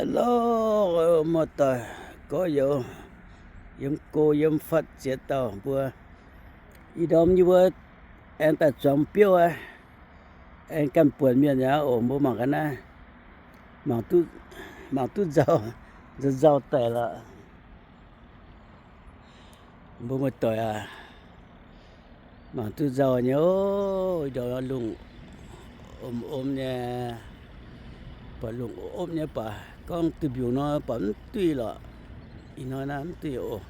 Hello, muoz-doic gorx-youz yiem go yiem fatv ziex dauh mbuo. Ih ndorm yie mbuo aengx daaih zuangx biouv aqv. Aengx ganh buonc mienh aqv oc. Mbuo mangc gaax naaiv, mangc duqv nzauh, nzauh daic lorqc. Mbuo muoz-doic aac, mangc duqv nzauh nyei oc. Ih ndorm lungh om om nyei, buatc lungh opv nyei baac gorngv duih mbiungc nor baac mv duih lorqc. Ih hnoi naaiv mv duih oc.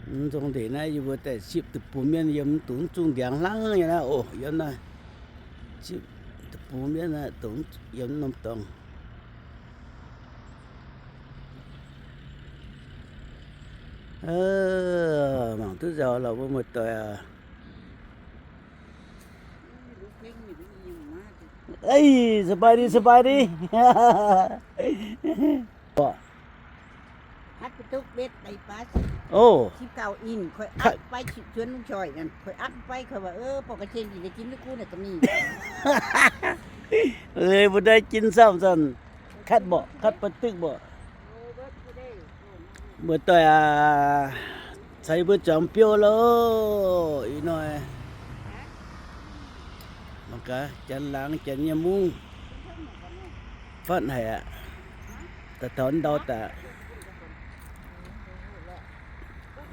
Mv nzong ndeic naaiv yie mbuo daaih sipv deic-bung mienv yiem dongh mv zungh ndiangx hlang nyei naaiv oc. Yiem naaiv sipv deic-bung mienv naaiv dongh yiem norm dorngx. Mangc duqv nzauh lorqc mbuo muoz-doic aac. สบายดี สบายดี Ov, mbuo naaiv ginv samv zanc, katv mborqc, katv ba'dikv mborqc. Muoz-doic aac, caux yie mbuo zuangx biouv loh. Ih hnoi mangc gaax janx laangz janx nyei mungv fatv haic aqv. Daaih taux ndau daaih.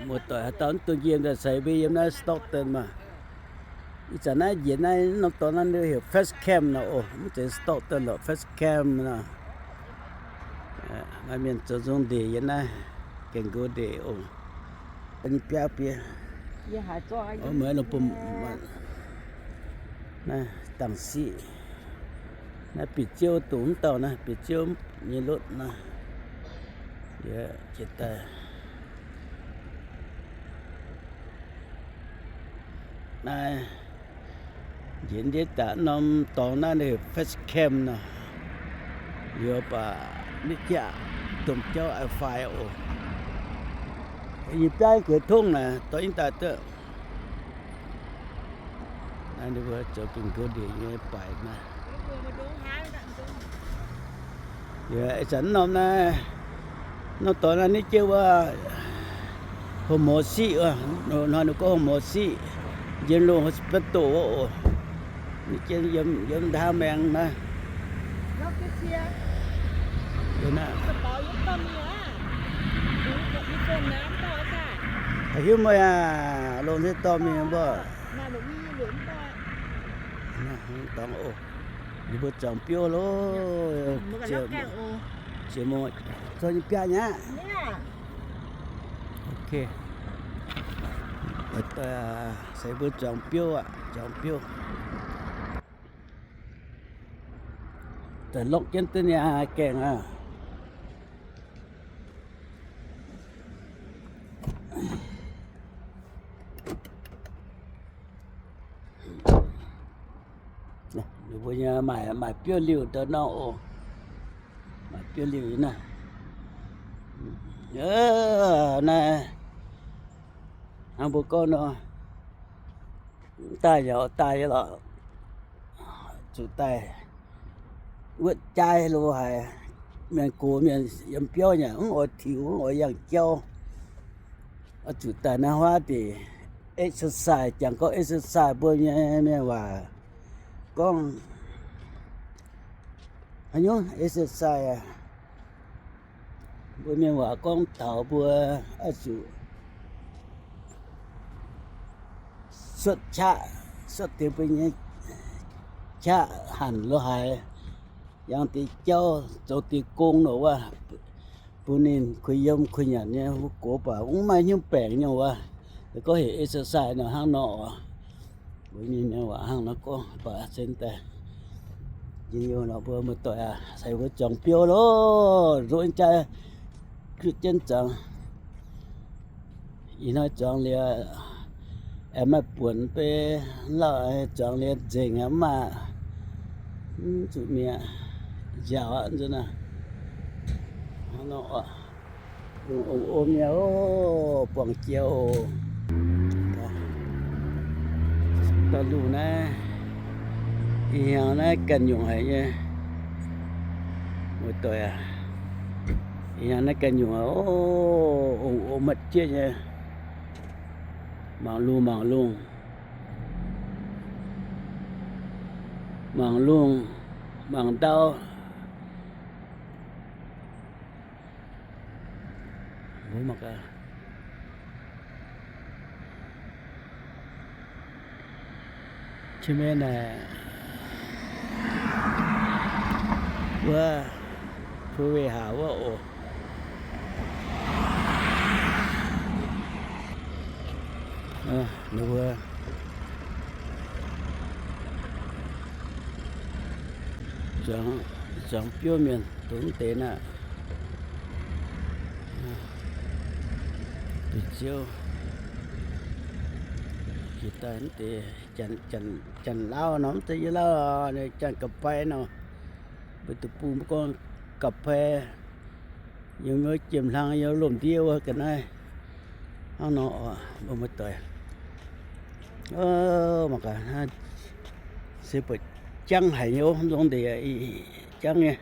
Muoz-doic haaix dauh mv dungx yiem daaih caux yie mbuo yiem naaiv Stockton maah. Ih zanc naaiv njiec naaiv norm dorngx naaiv heuc First Camp nor oc. Mv zeiz Stockton lorqc, First Camp nor. Maaih mienh zoux nzong ndeic yiem naaiv, gaengh nqox ndeic oc. Nyei biaav bieqc, meih longc bun naaiv dangc siqv. Naaiv bieqc ziouv dongh mv dauh naaiv, bieqc ziouv nyei lotv naaiv. Yie jiex daaih naaiv njiec ndiev daaih norm dorngx naaiv First Camp nor. Liuz baac mv jaax domh jauv oix faix oc. Yie biaav gueix tongv naaic dorh yie daaih duqv. Naaiv ninh mbuo zoux gaengh nqox ndeic nyei baaic naaiv. Ih zanc norm naaiv, norm dorngx naaiv ninh jienv wuov homoc siqv, hnoi ninh gorngv homoc siqv, General Hospital wuov oc. Ninh jienv yiem ndau maengx naaiv. Hiuv meih aac, longc se dorh mingh mbuo. Dorngx oc. Yie mbuo zuangx biouv loh. Ziec mungh, zorqv nyei biaav nyei aqv. Ok. Caux yie mbuo zuangx biouv aqv, zuangx biouv. Daaih lorqc jienv duqv nyei gaengh aqv. Ninh mbuo nyei maaih, maaih biouv liuh ndau nor oc. Maaih biouv liuh naaiv. Naaiv hnangv mbuo gorngv nor, daaih yaac daaih lorqc, zuqc daaih wuotv jaaix lo haic. Mienh gox mienh yiem biauv yaac mv oix tiux, mv oix yangh jauv. Oix zuqc daaih naaiv huaav deic exercise, jangx gorngv exercise mbuo nyei mienh waac gorngv haaix nyungc exercise aac. Mbuo mienh waac gorngv taux mbuo oix zuqc suotv qaqv, suotv deix mbuo nyei qaqv hanc lo haaix, yangh deix jauv, zoux deix gong nor wuov, bun ninh kuh yiem kuh nyanc nyei. Mbuo gox baac mv maaih hnyouv baengc nyei wuov, gorngv heuc exercise nor hnangv nor oc. Mbuo mienh waac hnangv nor gorngv baac se daaih njien-youh nor mbuo muoz-doic aac, caux mbuo zuangx biouv loh, ndoqv jaaix kutv jienv zuangx. Ih hnoi zuangx liuz aengx maaih buonc mv bei lauh, zuangx liuz nzengc aqv, mv maaih, mv zuqc mi'aqv, nziaauc aqv nzunc naaiv. Hnangv nor oc, lungh om-om nyei oc, buangh jiex oc. Daaih lungh naaiv, Ih hnyangx naaiv ganh nyungc haic nyei. Muoz-doic aac, ih hnyangx naaiv ganh nyungc aac, o, ong-ong matv jieqv nyei. Mangc lungh, mangc lungh, mangc lungh, mangc ndau. Mbuo mangc gaax. Qiex mienh naaic, wuov, fu weih haac wuov oc. Ninh mbuo zuangx, zuangx biouv mienh dongh mv deix naaiv. Bieqc ziouv jiex daaih mv deix Janx-Lauv nor, mv zeiz yie Lauv, Janx-Ga'fai nor. Mbuo deic-bung mbuo gorngv Ga'fai. Yiem wuov jiem hlang yiem lomh ndiev wuov ga'naaiv hnangv nor oc, mbuo muoz-doic. Mangc gaax, se buatc jangv haic nyei, nzong ndeic jangv nyei.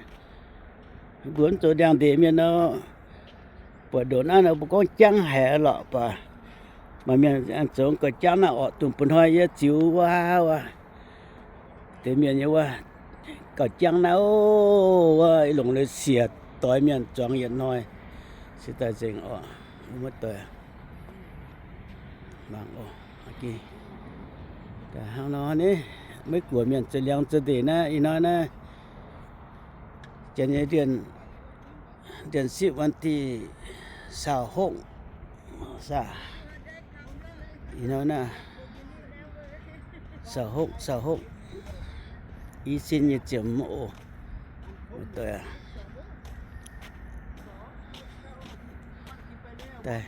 Mbuo mv zoux ndiangx-ndeic mienh nor, buatc ndongc naaiv nor mbuo gorngv jangv haic lorqc baac, maaih mienh zoux gauh jangv naaiv orqc, dongh ba'hnoi yie ziux wuov, deix mienh nyei wuov, gauh jangv naaiv oc, wuov, longc leiz-siec doix mienh zuangx yietc hnoi, se daaih nzengc oc, mbuo muoz-doic. Mangc oc, hnangv nor ni, Meiv Guoqv mienh za'liangx za'ndeic naaiv, ih hnoi naaiv, janx nyei เดือนสิบ วันที่ซาวหก ซา ih hnoi naaiv, ซาวหก ซาวหก i sin nyei ziepc oc. Daaih,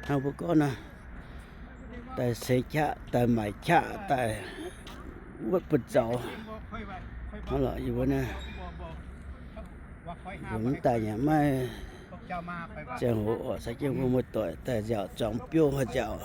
hnangv mbuo gorngv nor, daaih seix qaqv, daaih maaic qaqv, daaih wuotv buonv zaux. Hnangv lorqc, yie mbuo naaiv mbuo mv daaih yaac maiv ziangh hoc oc, caux jienv mbuo muoz-doic daaih nziaauc zuangx biouv haaix nziaauc.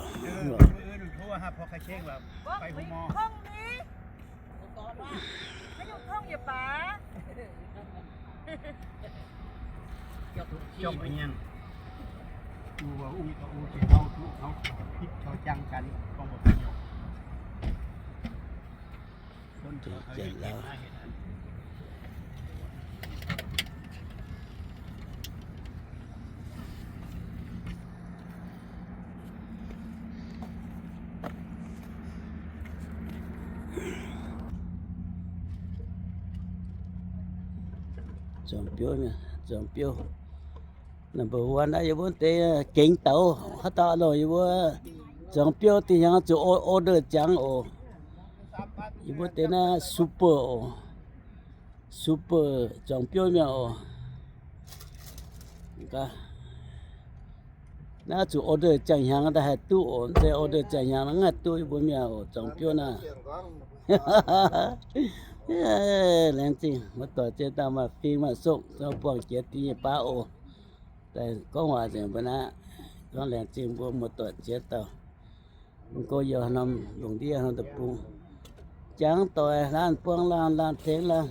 Zuangx biouv, zuangx biouv. Number one naaiv yie mbuo deix gengx douz haaix dauh lorqc, yie mbuo zuangx biouv dingh hnyangx zuqc order ziangx oc. Yie mbuo deix naaiv super oc. Super zuangx biouv mienh oc. Naaiv zuqc order ziangh hnyangx daaih haih duqv oc. Mv zeiz order ziangh hnyangx mv haih duqv yie mbuo mienh oc, zuangx biouv naaiv. Laengz zingh muoz-doic ziex dauh maaih fing maaih sokv, buangh jiex dingh nyei baav oc. Daaih gorngv waac nzengc mbuo naaiv, gorngv laengz zingh mbuo muoz-doic ziex dauh. Mv gorngv yie norm lungh ndiev norm deic-bung, jangv doic laanh buangh laanh, laanh tengx laanh,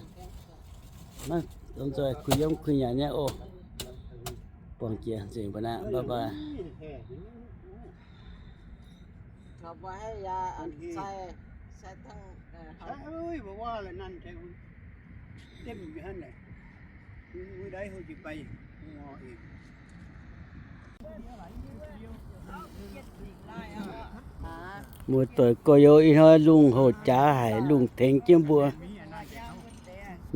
maiv dungx nzoih kuh yiem kuh nyanc nyei oc. Buangh jiex nzengc mbuo naaiv, bye bye. Muoz-doic gorx-youz ih hnoi lungh houc jaax haic, lungh tengx jienv mbuo,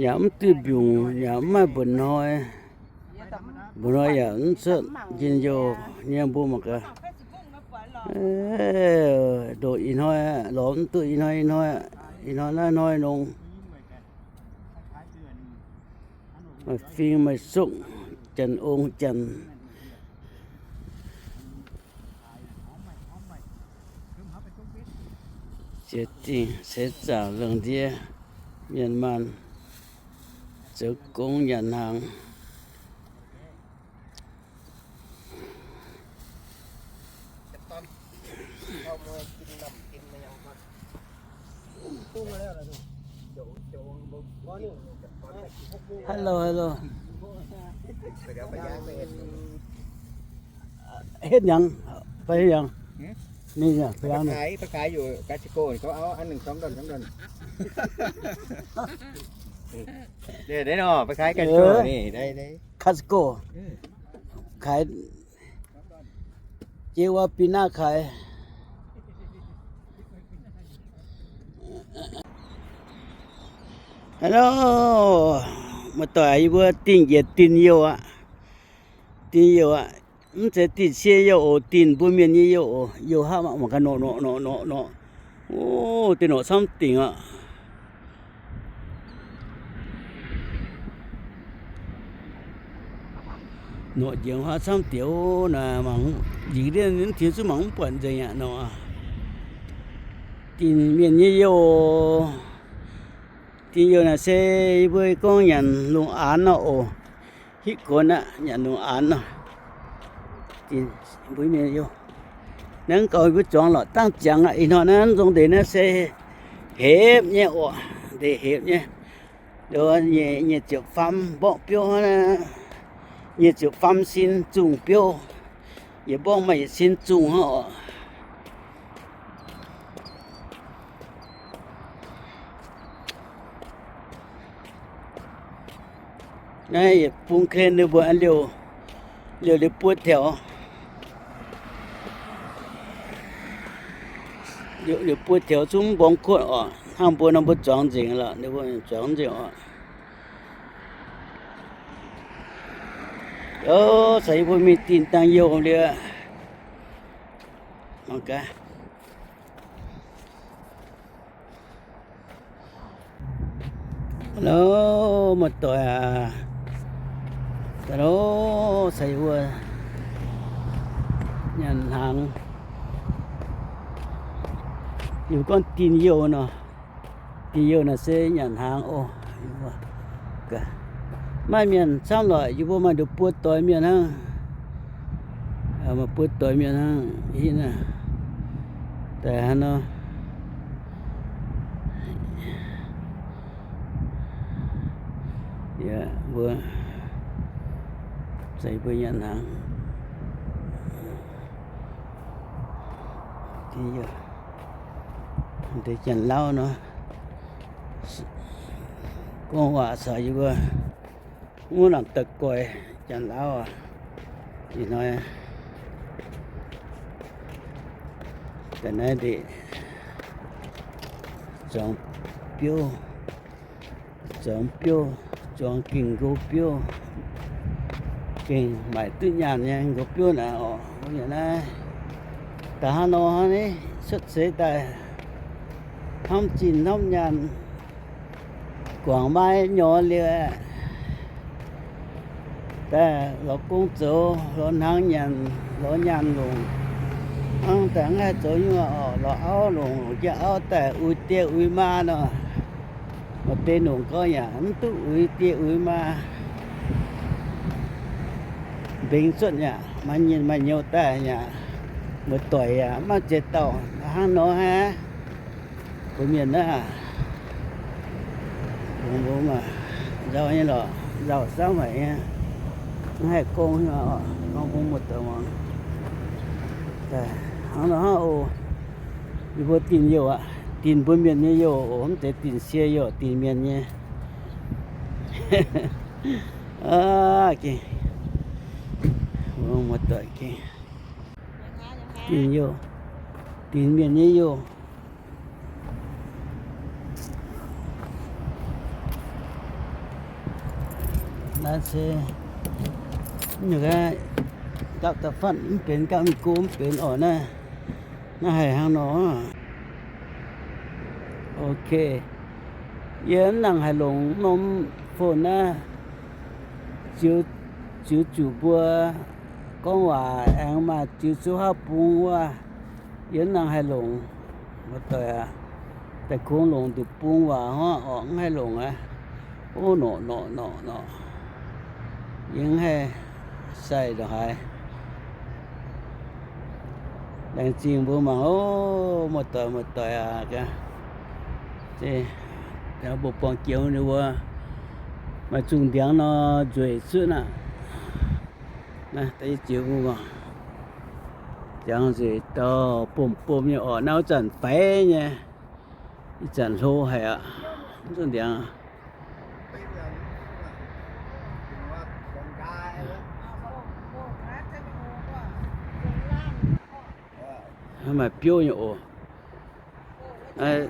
yaac mv duqv mbiungc, yaac mv maaih mba'hnoi. Mba'hnoi yaac mv cuotv njien-youh nyei, mbuo mangc gaax. Ndoqc ih hnoi lorz mv duqv, ih hnoi, ih hnoi, ih hnoi naaiv hnoi longx. Maaih fing maaih sokv, janx ong janx. Ziex dingh seix zaangc lungh ndiev, mienh maanh zoux gong nyanc hnaangx. Hello, hello. Hetv nyangc? Fai hetv nyangc? Ninh nyangc fai nyangc? Costco. Kaaix jiex wuov binh naaiv kaaix. Hello, muoz-doic, yie mbuo dingh njiec dinh youh aqv. Dinh youh aqv. Mv zeiz dinh sie youh oc, dinh mbuo mienh nyei youh oc. Youh haav mangc gaax, norqc norqc norqc norqc norqc. O, deix norqc camv dingc aqv. Norqc njiec haav camv diex naaic, mangc njiec ndiev mv tiex zuqc mangc mv buatc nzengc aqv nor. Dinh mienh nyei youh. Dinh youh naaic se yie mbuo gorngv nyanc lungh aanx nor oc. Hitv gonx aqv, nyanc lungh aanx nor. Dinh mbuo mienh youh. Naaiv gauh yie mbuo zuangx lorqc dangh ziangx aqv. Ih hnoi naaiv nzong ndeic naaiv se hepv nyei oc. Ndeic hepv nyei. Nyic, nyic ziepc faam mborqv biouv hnangv, nyic ziepc faam sin zungh biouv. Yietc mborqv maaih yietc sin zungh hnangv oc. Naaiv yietc bung ken ninh mbuo liouh, liouh liouh buo taux, liouh buo taux zungv mborngz kuotv oc. Hnangv mbuo nor mbuo zuangx nzengc lorqc, ninh mbuo zuangx nzengc oc. Ov, caux yie mbuo mingh dinh dangh youh liuz. Mangc gaax. Hello, muoz-doic aac. Hello, caux yie mbuo nyanc hnaangx. Yie mbuo gorngv dinh youh nor. Dinh youh naaic se nyanc hnaangx oc. Maaih mienh camv lorqc, yie mbuo maaih nduqc buo doix mienh hnangv. Maaih buo doix mienh hnangv. Daaih hnangv nor. Yie mbuo, mbuo nyanc hnaangx. Deix Janx-Lauv nor, gorngv waac caux yie mbuo wuov nangc da'goix Janx-Lauv aac. Ih hnoi da'naaiv ndeic zuangx biouv, zuangx biouv, zuangx gengh nqox biouv, gengh maaic duqv nyaanh nyei nqox biouv naaic oc. Mbuo nyei naaiv da'hnangv nor hnangv, cuotv seix daaih hnamv zinh hnamv nyaanh, guangc maiv nyorx liuz, daaih lorz gong zoux, lorz hnaangx nyanc, lorz nyaanh longc. Hnangv daaih mv haih zoux nyei oc, lorz auv longc, longc jienv auv daaih uix die uix maa nor, maaih deix longc gau yaac mv duqv uix die uix maa. Mbengx cuotv yaac maaih nyienh maaih nyouz daaih yaac muoz-doic yaac mv maaih ziex dauh hnangv nor aqv. Mbuo mienh naaiv, mbuo maaih nzauh nyei lorqc, nzauh samv haic nyei, mv haih gong, gorngv bun muoz-doic muangx. Hnangv nor hnangv oc. Yie mbuo dinh youh aqv. Dinh mbuo mienh nyei youh oc, mv zeiz dinh sie youh, dinh mienh nyei. Aav, gengh, muoz-doic gengh, dinh youh, dinh mienh nyei youh. Naaiv se, gapv da'fatv mv benx, gapv mingh go mv benx oc naaiv. Naaiv haih hnangv nor. Ok. Yie mv nangc haaix longc norm phone naaiv ziux, ziux zuqc mbuo gorngv waac aengx maaih ziux zuqc haav bung wuov. Yie mv nangc haaix longc, muoz-doic aac. Daaih kungx longc nduqc bung waac hnangv orqc, mv haih longc aqv. Ov, norqc norqc norqc norqc. Yie mv haih sai ndongc haaix. Laengz zingh mbuo mangc oc, muoz-doic muoz-doic aac. Mbuo buangh jiex ninh mbuo maaih zungh ndiangx nor nzueic cuotv aqv. Naaiv da'yietv jiex mbuo ndiangx nzueic dauh, bom bom nyei orqc. Naaiv wuov zanc faix nyei, ih zanc hlo haic aqv. Zungh ndiangx maaih biouv nyei oc. Haaix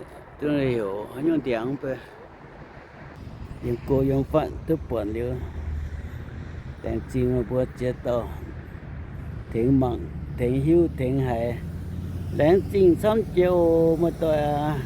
nyungc ndiangx, yiem go yiem fatv duqv buatc liuz, laengz zingh meih mbuo ziex dauh tengx mangc, tengx hiuv, tengx haiz. Laengz zingh camv jiex oc, muoz-doic aac.